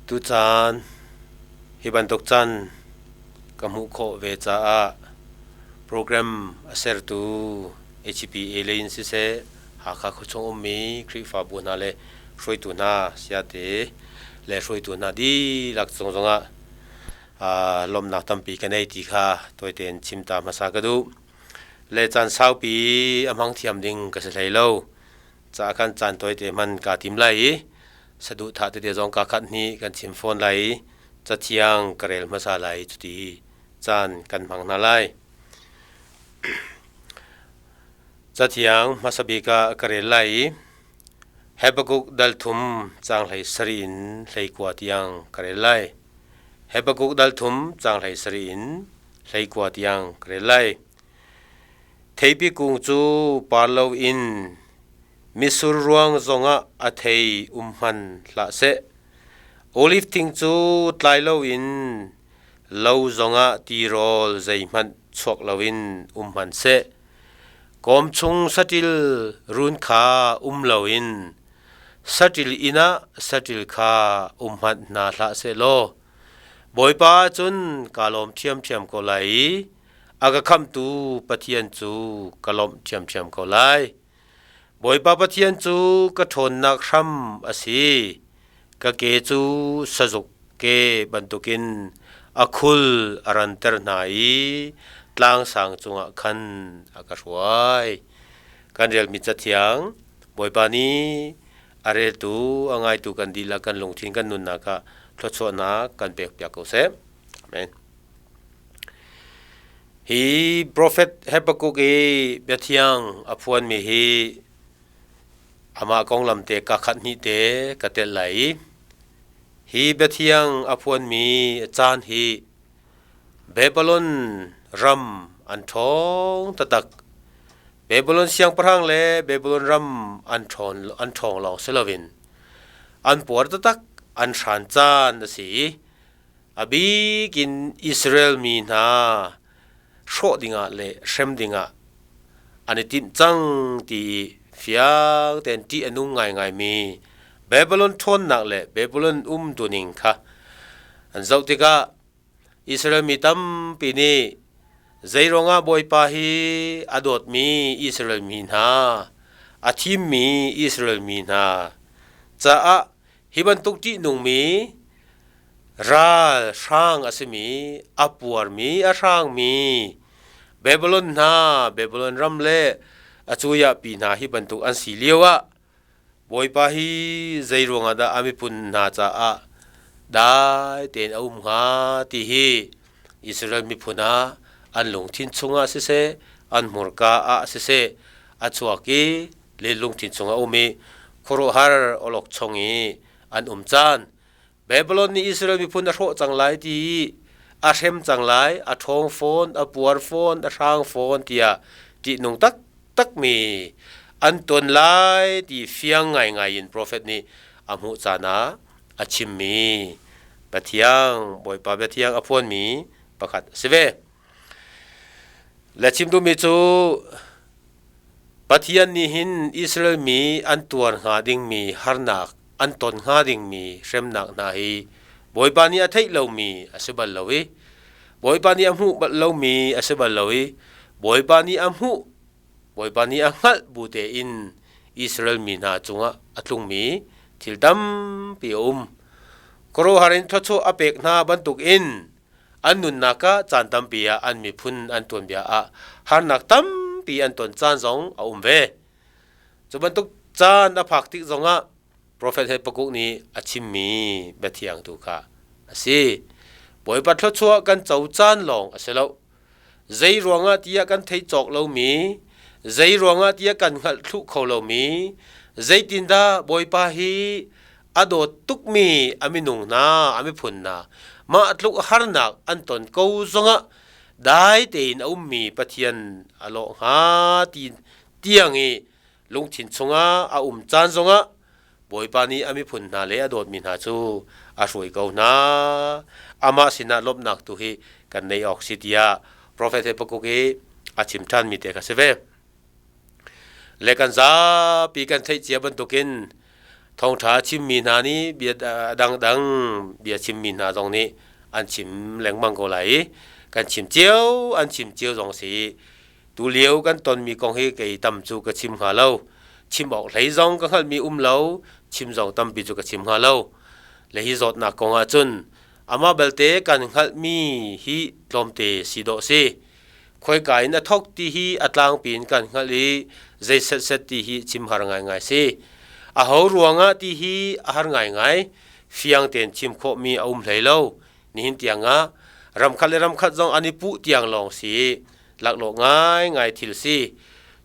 Tucaan hi bantuk caan ka hmuh khawh ve caah program a sertu HPA lei in siseh, Hakha khuachung ummi Khrihfabu hna le hruaitu hna sayate le hruaitu hna dihlak cung zongah lawmhnak tampi ka nei ti kha tawi tein chim ta hmasa ka duh. Le caan saupi a hmang thiam ding ka si hlei lo. Ca khan caan tawite hman kaa tim lai i saduhthah tete zong kaa khat hnih kan chim fawn lai i cathiang ka rel hmasa lai cuti caan kan hmang hna lai. Cathiang hmasa bik ah ka rel lai i Habakkuk dal thum caang 17 in 19 tiang ka rel lai. Habakkuk dal thum caang 17 in 19 tiang ka rel lai. Theipi kung cu par loin mitsur ruang zongah a thei um hmanh hlah seh. Oliv thing cu tlai loin lo zongah tirawl zeihmanh chuak loin um hmanh seh. Kawm chung saṭil run kha um loin saṭil inn ah saṭil kha um hmanh hna hlah seh law Bawipa ah cun kaa lawm ṭhiamṭhiam ko lai i a ka khamhtu Pathian cu ka lawmh ṭhiamṭhiam ko lai. Bawipa Pathian cu ka ṭhawnnak hram a si. Ka ke cu sazuk ke bantukin a khul a ranter hna i tlangsang cungah khan a ka hruai. Kan relmi cathiang Bawipa nih a reltu, a ngaitu kan dihlak kan lungthin kan nunnak ah thluachuahnak kan pekpiak ko seh. Amen. Hi profet Habakkuk i biathiang a phuanmi hi amah konglam te ka khat hnih te ka telh lai i hi biathiang a phuanmi caan hi Babylon ram an ṭhawng taktak. Babylon siangpahrang le Babylon ram an ṭhawn an ṭhawng lawng si loin an puar taktak an hran caan a si i A bik in Israel mi hna hrawh dingah le hrem dingah an i timh cang ti i fiang tein ṭih a nung ngaingaimi Babylon ṭhawnnak le Babylon umtuning kha an zoh tikah Israel mi tampi nih zeiruangah Bawipa hi a dawtmi Israel mi hna, a thimmi Israel mi hna caah hi bantuk ṭihnungmi Ral hrang a simi, a puarmi, a hrangmi Babylon hna, Babylon ram le a cuiahpi hna hi bantuk an si lio ah Bawipa hi zei ruangah dah a miphun hna caah dai tein a um hnga ti hi Israel miphun ah an lungthin chungah siseh, an hmurka ah siseh a chuak i le lungthin chungah a um i khuaruahhar awlokchong i an um caan Babylon nih Israel miphun a hrawh cang lai ti i a hrem cang lai, a ṭhawng fawn, a puar fawn, a hrang fawn tiah ṭihnung taktakmi an ton lai ti fiang ngaingai in profet nih a hmuh caan ah a chimmi Pathian Bawipa biathiang a phuanmi pakhat a si ve. Le chim duhmi cu Pathian nih hin Israel mi an tuar hnga dingmi harnak, an ton hnga dingmi hremnak hna hi Bawipa nih a theih lomi a si bal lo i Bawipa nih a hmuh bal lomi a si bal lo i Bawipa nih a hmuh Bawipa nih a hngalh bu tein Israel mi hna cungah a tlungmi thil tampi a um. Khuaruahhar in thluachuah a pek hna bantukin an nunnak ah caan tampi ah an miphun an tuanbia ah harnak tampi an ton caan zong a um ve. Cu bantuk caan a phak tik zongah Profet Habakkuk nih a chimmi biathiang tu kha a si. Bawipa thluachuah kan co caan lawng a si lo. Zei ruangah tiah kan theih cawk lomi, zei ruangah tiah kan hngalh thluh kho lomi, zeitindah Bawipa hi a dawt tukmi a minung hna, a miphun hna, mah tluk harnak an ton ko zongah dai tein a ummi Pathian a lawh hnga ti tiang i lungthin chungah a um caan zongah Bawipa nih a miphun hna le a dawtmi hna cu a hruai ko hna. Amah sinah lawmhnak tu hi kan nei awk si tiah Profet Habakkuk i a chim ṭhanmi te kha si ve. Le kan zapi kan theih cia bantukin Thawngṭha a chimmi hna nih bia dangdang bia chimmi hna zong nih an chim lengmang ko lai i kan chim cio an chim cio zong si. Tulio kan tonmi kong hi kei tam cu ka chim hnga lo. Chim awk hlei zong ka hngalhmi um lo, chim zong tampi cu ka chim hnga lo. Le hi zawtnak kong ah cun amah belte kan hngalhmi hi tlawmte si dawh si. Khoika in a thok ti hi a tlangpi in kan hngalh i zei setset ti hi chim har ngaingai si. Aho ruangah ti hi a har ngaingai. Fiang tein chim khawhmi a um hlei lo. Nihin tiang ah ramkhat le ramkhat zong an i puh tiang lawng si. Laklawh ngaingai thil si.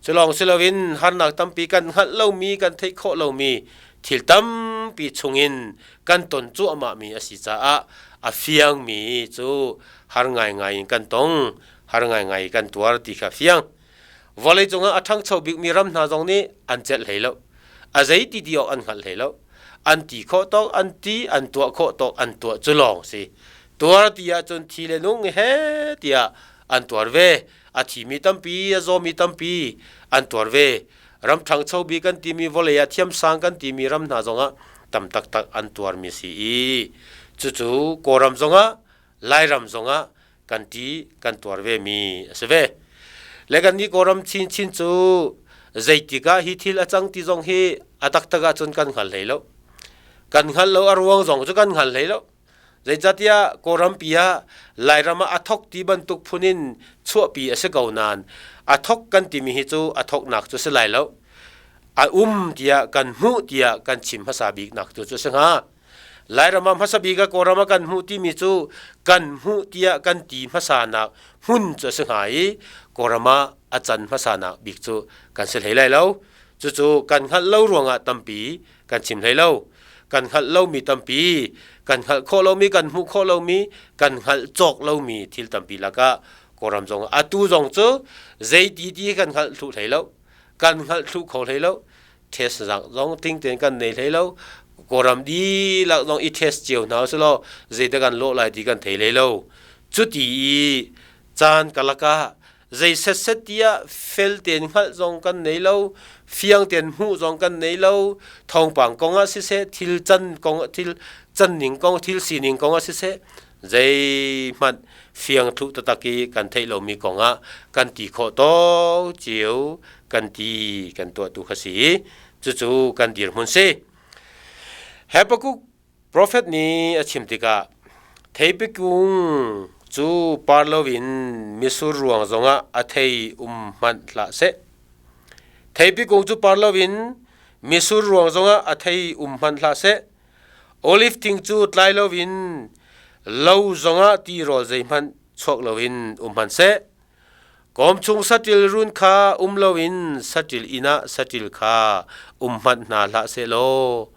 Culawng si loin harnak tampi kan hngalh lomi, kan theih khawh lomi thil tampi chungin kan ton cuahmahmi a si caah a fiangmi cu har ngaingai in kan tong, har ngaingai kan tuar ti kha fiang. Vawlei cungah a ṭhangcho bikmi ram hna zong nih an celh hlei lo. A zei ti ti awk an hngalh hlei lo. An ti khawh tawk an ti, an tuah khawh tawk an tuah cu lawng si. Tuar ti ahcun thi le nung he tiah an tuar ve. A thimi tampi, a zawmi tampi an tuar ve. Ram ṭhangcho bik kan timi vawlei ah thiamsang kan timi ram hna zongah tam taktak an tuarmi si i cucu Kawlram zongah Lairam zongah kan ṭi kan tuar ve mi a si ve. Le kan nih Kawlram chinchin cu zeitik ah hi thil a cang ti zong hi a taktak ahcun kan hngal hlei lo. Kan hngal lo a ruang zong cu kan hngal hlei lo. Zeicatiah Kawlrampi ah Lairam ah a thok ti bantuk phun in chuahpi a si ko nain a thok kan timi hi cu a thoknak cu si lai lo. A um tiah kan hmuh tiah kan chim hmasa biknak tu cu a si hnga. Lairam ah hmasa bik ah Kawlram ah kan hmuh timi cu kan hmuh tiah kan ti hmasanak hmun cu a si hnga i Kawlram ah a can hmasanak bik cu kan si hlei lai lo. Cucu kan hngalh lo ruangah tampi kan chim hlei lo. Kan hngalh lomi tampi, kan hngalh khawh lomi, kan hmuh khawh lomi, kan hngalh cawk lomi thil tampi lakah Kawlram zong atu zong cu zeiti ti kan hngalh thlu hlei lo. Kan hngalh thlu kho hlei lo. Test zong ting tein kan nei hlei lo. Kawlram dihlak zong i test cio hna usih zeidah kan lawh lai ti kan thei hlei lo. Cuti i caan karlak ah zei setset tiah fel tein hngalh zong kan nei lo, fiang tein hmuh zong kan nei lo. Thawngpang kong ah siseh, thil can kong, thil canning kong, thil sining kong ah siseh, zeihmanh fiang thlu taktak i kan theih lomi kong ah kan ti khawh tawk cio kan ti kan tuah tu kha si. Cucu kan dirhmun si. Habakkuk profet nih a chim tikah theipi kung cu par loin mitsur ruang zongah a thei um hmanh hlah seh. Theipi kung cu par loin mitsur ruang zongah a thei um hmanh hlah seh. Olive thing cu tlai loin lo zongah tirawl zeihmanh chuak loin um hmanhseh. Kawm chung saṭil run kha um loin saṭil inn ah saṭil kha um hmanh hna hlah sehlaw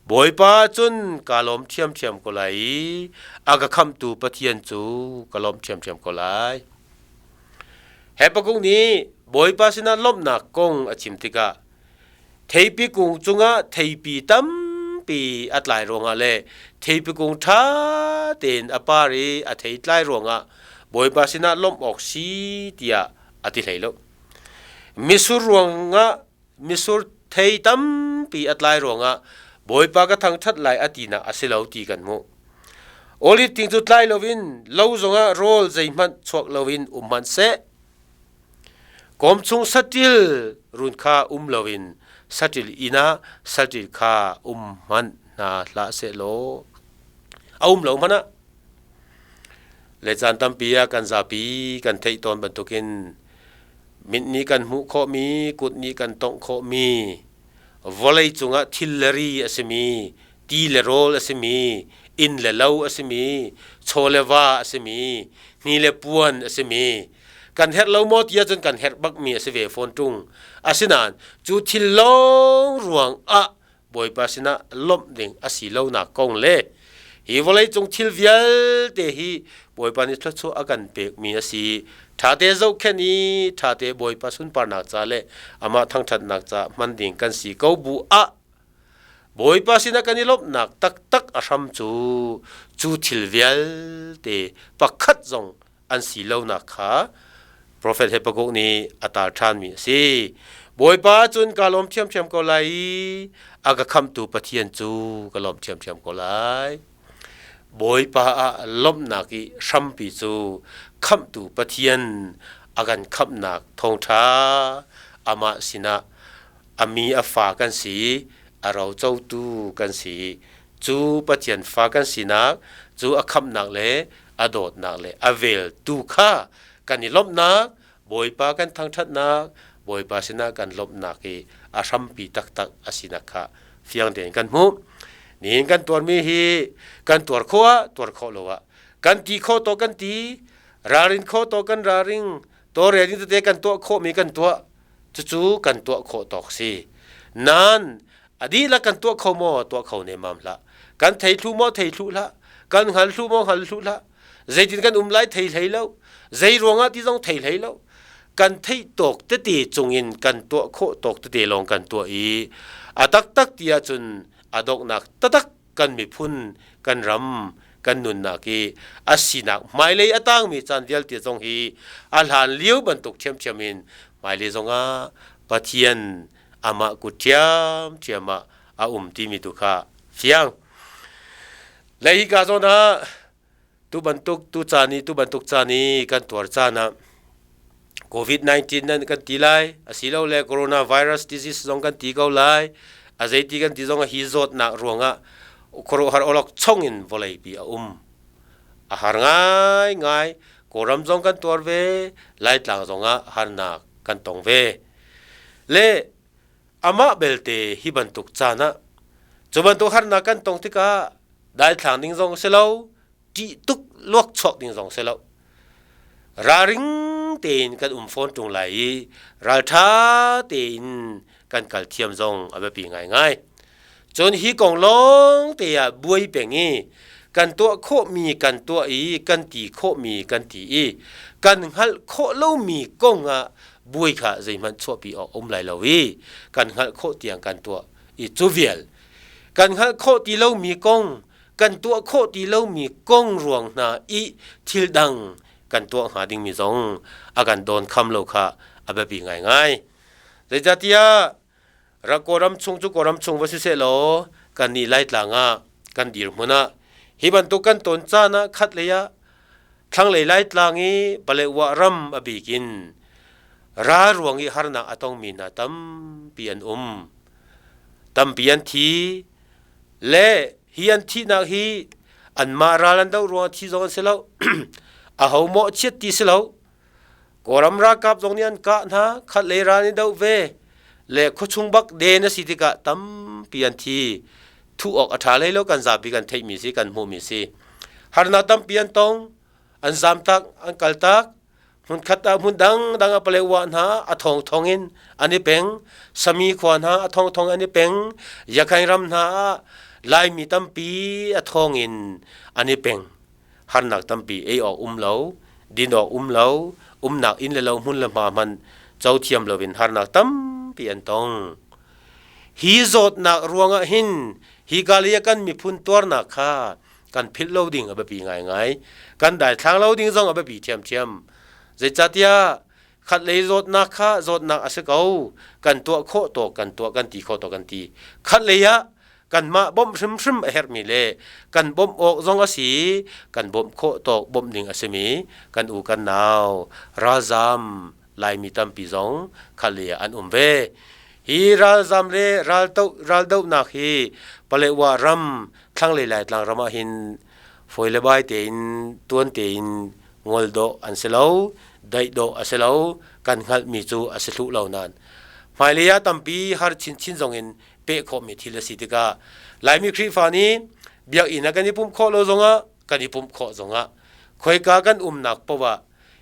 Bawipa cun kaa lawm ṭhiamṭhiam ko lai i a ka khamhtu Pathian cu ka lawmh ṭhiamṭhiam ko lai. Habakkuk nih Bawipa sinah lawmhnak kong a chim tikah Theipi kung cungah theipi tampi a tlai ruangah le theipi kung ṭha tein a par i a thei tlai ruangah Bawipa sinah lawmh awk si tiah a ti hlei lo. Mitsur ruangah mitsur thei tampi a tlai ruangah Bawipa ka thangṭhat lai a tinak a si lo ti kan hmuh. Oliv thing cu tlai loin lo zongah rawl zeihmanh chuak loin um hmanh seh Kawm chung saṭil run kha um loin saṭil inn ah saṭil kha um hmanh hna hlah sehlaw a um lo hmanh ah le caan tampi ah kan zapi kan theih tawn bantukin mit nih kan hmuh khawhmi kut nih kan tongh khawhmi vawlei cungah thil le ri a simi ti le rawl a simi inn le lo a simi chaw le va a simi hni le puan a simi Kan herh lo maw ti ahcun kan herh bakmi a si ve fawn ṭung. Asinain cu thil lawng ruang ah Bawipa sinah lawmh ding a si lonak kong le hi vawleicung thil vialte hi Bawipa nih thluachuah a kan pekmi a si. Ṭhate zohkhenh i ṭhate Bawipa sunparnak ca le amah thangṭhatnak ca hman ding kan si ko bu ah Bawipa sinah kan i lawmhnak taktak a hram cu cu thil vialte pakhat zong an si lonak kha profet Habakkuk nih a tar ṭhanmi a si. Bawipa cun ka lawm ṭhiamṭhiam ko lai i a ka khamhtu Pathian cu ka lawmh ṭhiamṭhiam ko lai. Bawipa ah lawmhnak i hrampi cu khamhtu Pathian a kan khamhnak thawngṭha amah sinah a mi a fa kan si, a rocotu kan si. Cu Pathian fa kan sinak, cu a khamhnak le a dawtnak le a vel tu kha kan i lawmhnak, Bawipa kan thangṭhatnak, Bawipa sinah kan lawmhnak i a hrampi taktak a sinak kha fiang tein kan hmuh. Nihin kan tuarmi hi kan tuar khawh ah tuar khawh lo ah kan ti khawh to kan ti, ralrin khawh to kan ralring, tawlrel ding tete kan tuah khawhmi kan tuah, cucu kan tuah khawh tawk si. Nain a dihlak kan tuah kho maw? Tuah kho nemmam hlah. Kan thei thlu maw? Thei thlu hlah. Kan hngal thlu maw? Hngal thlu hlah. Zeitin kan um lai thei hlei lo. Zei ruangah ti zong thei hlei lo. Kan theih tawk tete cungin kan tuah khawh tawk tete lawng kan tuah i a taktak ti ahcun a donghnak taktak kan miphun kan ram kan nunnak i a sinak hmailei a tangmi caan vialte zong hi a hlan lio bantuk ṭhiamṭhiam in hmailei zongah Pathian amah kut ṭhiamṭhiam ah a um timi tu kha fiang. Le hi ka zawn ah tu bantuk tu caan i tu bantuk caan i kan tuar caan ah COVID-19 nan kan ti lai asilole coronavirus disease zong kan ti ko lai a zeiti kan ti zong hi zawtnak ruangah khuaruahhar awlok chong in vawlei pi a um a har ngai ngai Kawlram zong kan tuar ve Laitlang zongah harnak kan tong ve le amah belte hi bantuk caan ah cu bantuk harnak kan tong tikah daithlang ding zong si lo ṭih tuk luak chuak ding zong si lo ralring tein kan um fawn ṭung lai i ralṭha tein kan kal thiam zong a biapi ngaingai cun hi kong lawng te ah buai peng i kan tuah khawhmi kan tuah i kan ti khawhmi kan ti i kan hngalh khawh lomi kong ah buai kha zeihmanh chuahpi awk um lai lo i kan hngalh khawh tiang kan tuah i cu vial kan hngalh khawh ti lomi kong kan tuah khawh ti lomi kong ruang hna i thil dang kan tuah hnga dingmi zong a kan dawn kham lo kha a biapi ngaingai. Zeicahtiah Kawlram chung cu Kawlram chung va siseh law kan nih Laitlang ah kan dirhmun ah hi bantuk kan ton caan ah khat lei ah thlanglei Laitlang i Paletwa ram a bik in ral ruang i harnak a tongmi hna tampi an um. Tampi an thi. Le hi an thihnak hi anmah ral an doh ruangah thi zong an si lo. Aho mawh chiat ti si lo. Kawlram ralkap zong nih an kah hna, khat lei ral nih doh ve. Le khuachung bak den a si tikah tampi an thi. Thuh awk a ṭha hlei lo kan zapi kan theihmi si, kan hmuhmi si. Harnak tampi an tong, an zamtak, an kaltak. Hmunkhat ah hmun dangdang ah Paletwa hna a thongthong in an i peng. Sami khua hna a thongthong an i peng. Yakhaing ram hna ah Laimi tampi a thong in an i peng. Harnak tampi ei awk um lo, din awk um lo, umnak inn le lo hmun le hma hmanh co thiam loin harnak tampi an tong. Hi zawtnak ruangah hin hi ka kan miphun tuarnak kha kan philh lo ding a biapi ngaingai. Kan daithlang lo ding zong a biapi ṭhiamṭhiam. Zeicahtiah khatlei zawtnak kha zawtnak a si ko. Kan tuah khawh tawk kan tuah, kan ti khawh tawk kan ti. Khatlei ah kanmah bawmh hrimhrim a herhmi le kan bawmh awk zong a si, kan bawmh khawh tawk bawmh ding a simi kan u kan nau ralzam Laimi tampi zong khatlei ah an um ve. Hi ralzam le raldohnak hi Paletwa ram thlanglei Laitlang ram ah hin fawi le bai tein tuan tein ngol dawh an si lo, daih dawh a si lo, kan hngalhmi cu a si thlu lo nain hmailei ah tampi har chinchin zong in peh khawhmi thil a si tikah Laimi Khrihfa nih biakinn ah kan i pumh khawh lo zongah kan i pumh khawh zongah khoika kan umnak paoh ah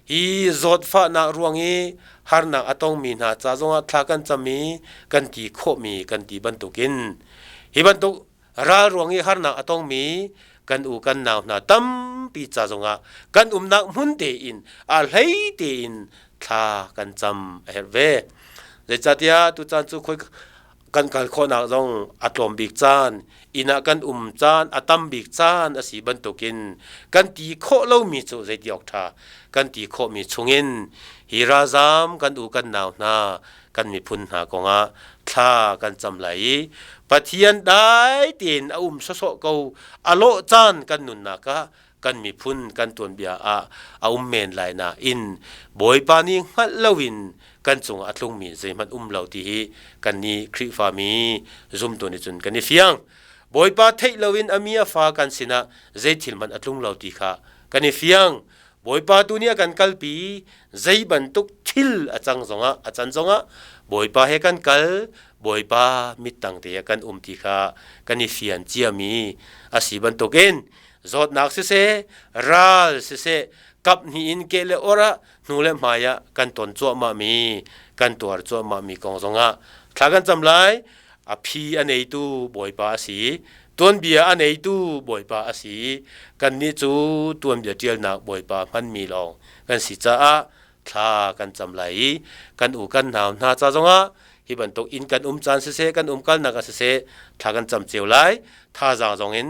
hi zawtfahnak ruang i harnak a tongmi hna ca zongah thla kan cam i kan ti khawhmi kan ti bantukin hi bantuk ral ruang i harnak a tongmi kan u kan nau hna tampi ca zongah kan umnak hmun tein a hlei tein thla kan cam a herh ve. Zeicahtiah tucaan cu khoi kan kal khawhnak zong a tlawm bik caan, inn ah kan um caan a tam bik caan a si bantukin kan ti khawh lomi cu zeiti awk ṭha kan ti khawhmi chungin hi ralzam kan u kan nau hna kan miphun hna kongah thla kan cam lai i Pathian dai tein a um sawsawh ko a lawh caan kan nunnak ah kan miphun kan tuanbia ah a um men lai nain Bawipa nih hngalh loin kan cungah a tlungmi zeihmanh um lo ti hi kan nih Khrihfami zumtu nih cun kan i fiang. Bawipa theih loin a mi a fa kan sinah zei thil hmanh a tlung lo ti kha kan i fiang. Bawipa tu nih a kan kalpi zei bantuk thil a cang zongah a can zongah Bawipa he kan kal Bawipa mittang te ah kan um ti kha kan i fian ciami a si bantukin zawtnak siseh ral siseh kap hnih in ke le or ah hnu le hmai ah kan ton cuahmah mi kan tuar cuahmah mi kong zongah thla kan cam lai. A phi a neitu Bawipa a si, tuanbia a neitu Bawipa a si. Kannih cu tuanbia ṭialnak Bawipa hmanmi lawng kan si caah thla kan cam lai i kan u kan nau hna ca zongah hi bantuk inn kan um caan siseh, kan umkalnak ah siseh, thla kan cam cio lai. Thazaang zong in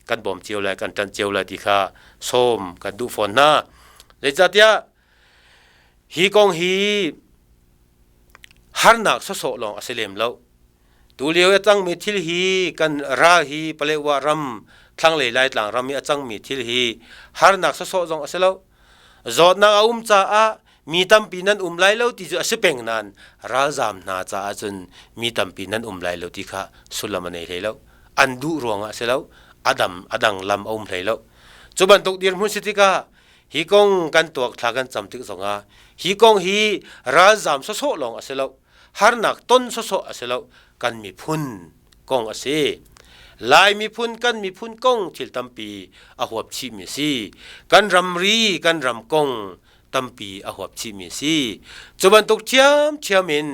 kan bawm cio lai, kan ṭanh cio lai ti kha sawm kan duh fawn hna. Zeicahtiah hi kong hi harnak sawsawh lawng a si lem lo. Tulio i a cangmi thil hi kan ral hi Paletwa ram thlanglei Laitlang ram i a cangmi thil hi harnak sawsawh zong a si lo. Zawtnak a um caah mi tampi nan um lai lo ti cu a si peng nain ralzaam hna caah cun mi tampi nan um lai lo ti kha sullam a nei hlei lo. An duh ruangah a si lo. A dam a dang lam a um hlei lo. Cu bantuk dirhmun si tikah hi kong kan tuak thla kan cam tik zongah hi kong hi ralzaam sawsawh lawng a si lo. Harnak ton sawsawh a si lo. Kan miphun kong a si. Lai miphun kan miphun kong thil tampi a huap chihmi a si. Kan ramri kan ram kong tampi a huap chihmi a si. Cu bantuk ṭhiamṭhiam in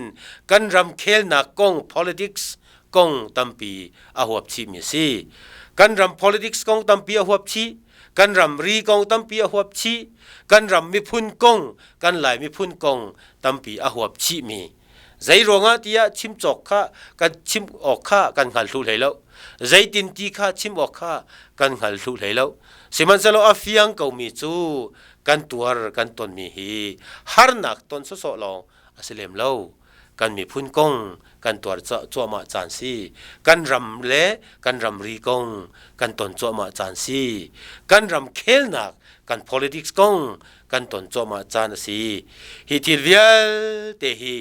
kan ram khelnak kong politics kong tampi a huap chihmi a si. Kan ram politics kong tampi a huap chih. Kan ramri kong tampi a huap chih. Kan ram miphun kong, kan Lai miphun kong tampi a huap chihmi. Zei ruangah tiah chim cawk kha kan chim awk kha kan hngal hlu hlei lo. Zeitin ti kha chim awk kha kan hngal hlu hlei lo. Sihmanhsehlaw a fiang komi cu kan tuar kan tonmi hi harnak ton sawsawh lawng a si lem lo. Kan miphun kong kan tuar cuahmah caan si. Kan ram le kan ramri kong kan ton cuahmah caan si. Kan ram khelnak, kan politics kong kan ton cuahmah caan a si. Hi thil vialte hi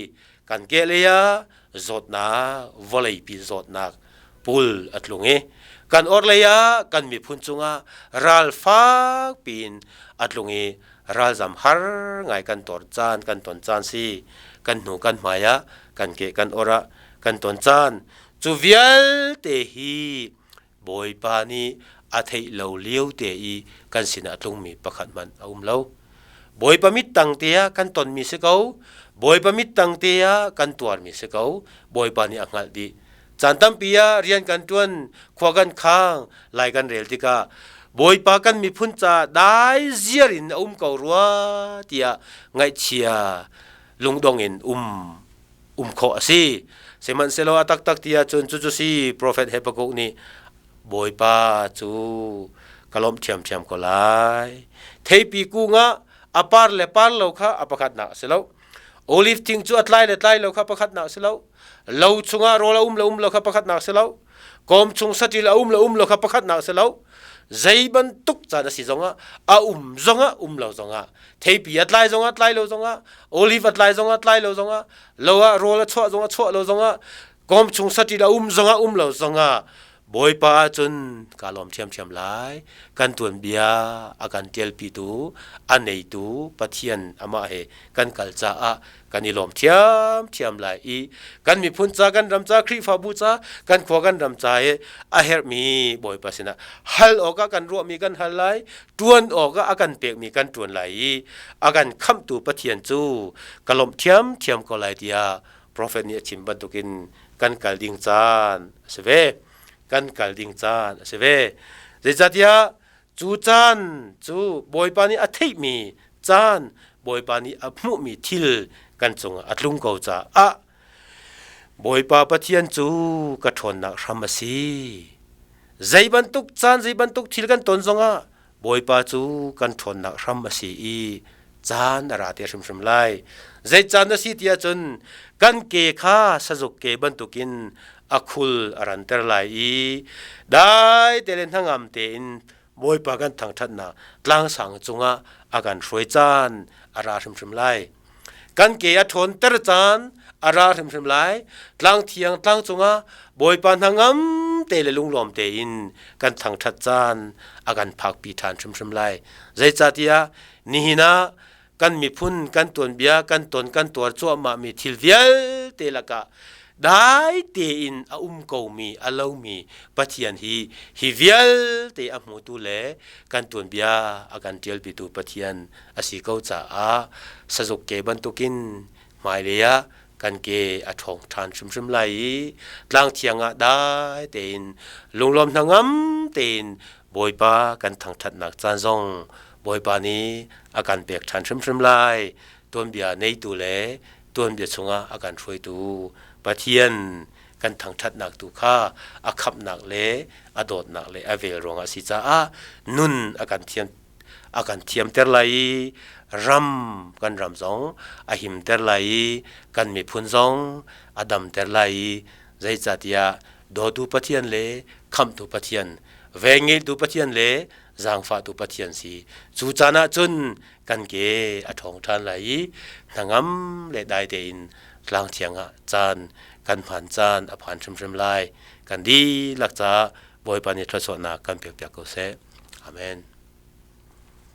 kan kehlei ah zawtnak, vawleipi zawtnak pul a tlung i kan orhlei ah kan miphun cungah ral fak piin a tlung i ralzam har ngai kan tor caan kan ton caan si. Kan hnu kan hmai ah kan ke kan or ah kan ton caan cu vialte hi Bawipa nih a theih lo lio te i kan sinah a tlungmi pakhat hmanh a um lo. Bawipa mit tang te ah kan tonmi si ko. Bawipa mit tang te ah kan tuarmi si ko. Bawipa nih a hngalh dih. Caan tampi ah rian kan ṭuan, khua kan khang, lai kan rel tikah Bawipa kan miphun ca dai ziar in a um ko rua tiah ngaihchia lungdong in um um khawh a si. Sihmanhsehlaw a taktak ti ahcun cucu si profet Habakkuk nih Bawipa cu ka lawmh ṭhiamṭhiam ko lai. Theipi kung ah a par le par lo kha a pakhatnak a si lo. Olive thing cu a tlai le tlai lo kha pakhatnak a si lo. Lo chungah rawl a um le um lo kha pakhatnak a si lo. Kawm chung saṭil a um le um lo kha pakhatnak a si lo. Zei bantuk caan a si zongah a um zongah um lo zongah theipi a tlai zongah tlai lo zongah olive a tlai zongah tlai lo zongah lo ah rawl a chuah zongah chuah lo zongah kawm chung saṭil a um zongah um lo zongah Bawipa ahcun kaa lawm ṭhiamṭhiam lai. Kan tuanbia a kan ṭialpitu, a neitu Pathian amah he kan kal caah kan i lawm ṭhiamṭhiam lai i kan miphun ca, kan ram ca, Khrihfabu ca, kan khua kan ram ca i a herhmi Bawipa sinah hal awkah kan ruahmi kan hal lai, ṭuan awkah a kan pekmi kan ṭuan lai i a kan khamhtu Pathian cu ka lawmh ṭhiamṭhiam ko lai tiah profet nih a chim bantukin kan kal ding caan a si ve. Kan kal ding caan a si ve. Zeicahtiah cu caan cu Bawipa nih a theihmi caan, Bawipa nih a hmuhmi thil kan cungah a tlung ko caah Bawipa Pathian cu ka ṭhawnnak hram a si. Zei bantuk caan, zei bantuk thil kan ton zongah Bawipa cu kan ṭhawnnak hram a si i Caan a ra te hrimhrim lai. Zei caan a si ti ahcun kan ke kha sazuk ke bantukin a khul a ranter lai i dai te le hnangam tein Bawipa kan thangṭhatnak tlangsang cungah a kan hruai caan a ra hrimhrim lai. Kan ke a ṭhawnter caan a ra hrimhrim lai. Tlang thiang tlang cungah Bawipa hnangam te le lunglawm tein kan thangṭhat caan a kan phakpi ṭhan hrimhrim lai. Zeicahtiah nihin ah kan miphun kan tuanbia kan ton kan tuar cuahmahmi thil vialte lakah dai tein a um komi a lomi Pathian hi hi vialte a hmutu le kan tuanbia a kan ṭialpitu Pathian a si ko caah sazuk ke bantukin hmailei ah kan ke a ṭhawng ṭhan hrimhrim lai i tlang thiang ah dai tein lunglawm hnangam tein Bawipa kan thangṭhatnak caan zong Bawipa nih a kan pek ṭhan hrimhrim lai. Tuanbia neitu le tuanbia chungah a kan hruaitu Pathian kan thangṭhatnak tu kha a khamhnak le a dawtnak le a vel ruangah a si caah nun a kan thiam a kan thiamter lai i ram kan ram zong a himter lai i kan miphun zong a damter lai i zeicahtiah dawtu Pathian le khamhtu Pathian vengngeitu Pathian le zaangfahtu Pathian si cu caan ah cun kan ke a ṭhawng ṭhan lai i hnangam le dai tein tlang thiang ah caan kan hman caan a phan hrimhrim lai. Kan dihlak caah Bawipa nih thluachuahnak kan pekpiak ko seh. Amen.